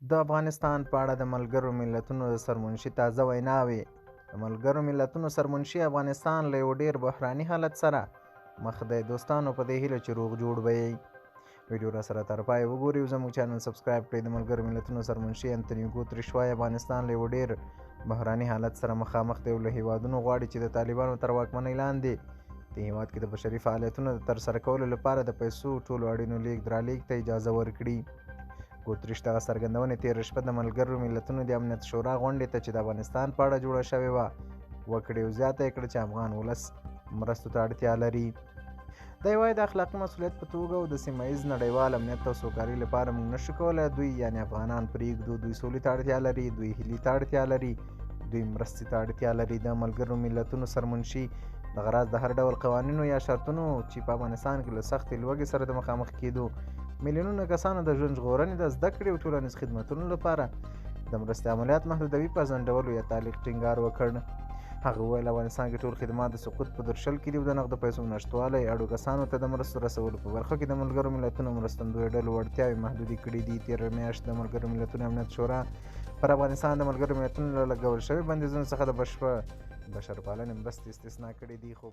د افغانستان په اړه د ملګرو ملتونو د سرمنشي تازه ویناوې. د ملګرو ملتونو سرمنشي: افغانستان له یو ډیر بحراني حالت سره مخ دی. دوستانو، په دې هیله چې روغ جوړ به یئ. ویډیو را سره تر پایه وګورئ او زموږ چینل سبسکرایب کړئ. د ملګرو ملتونو سرمنشي انتونیو ګوتریش وایي، افغانستان له یو ډیر بحراني حالت سره مخامخ دی او له هیوادونو غواړي چې د طالبانو تر واکمنۍ لاندې د هیواد کې د بشري فعالیتونو د ترسره کولو لپاره د پیسو ټولو اړینو لیږد رالیږد ته اجازه ورکړي. ګوتریش دغه څرګندونې تېره شپه د ملګرو ملتونو د امنیت شورا غونډې ته چې د افغانستان په اړه جوړه شوې وه وکړې او زیاته یې کړه چې افغان ولس مرستو ته اړتیا لري. دی وایي، د اخلاقي مسولیت په توګه او د سیمه ییز نړیوال امنیت او سوکالۍ لپاره موږ نشو کولی دوی، یعنې افغانان، پرېږدو. دوی سولې ته اړتیا لري، دوی هیلې ته اړتیا لري، دوی مرستې ته اړتیا لري. د ملګرو ملتونو سرمنشي دغه راز د هر ډول قوانینو یا شرطونو چې په افغانستان کې له سختې لوږې سره د مخامخ کېدو میلیونونه کسانو د ژوند ژغورنې، د زده کړې او ټولنیز خدمتونو لپاره د مرستې عملیات محدودوي، په ځنډولو یا تعلیق ټینګار وکړ. هغه وویل، افغانستان کې ټول خدمات د سقوط په درشل کې دي او د نغدو پیسو نشتوالی اړو کسانو ته د مرستو رسولو په برخه کې د ملګرو ملتونو مرستندویه ډلو وړتیاوې محدودې کړې دي. تېره میاشت د ملګرو ملتونو امنیت شورا پر افغانستان د ملګرو ملتونو له لګول شوي بندیزونو څخه د بشرپالنې مرستې استثنا کړې دي، خو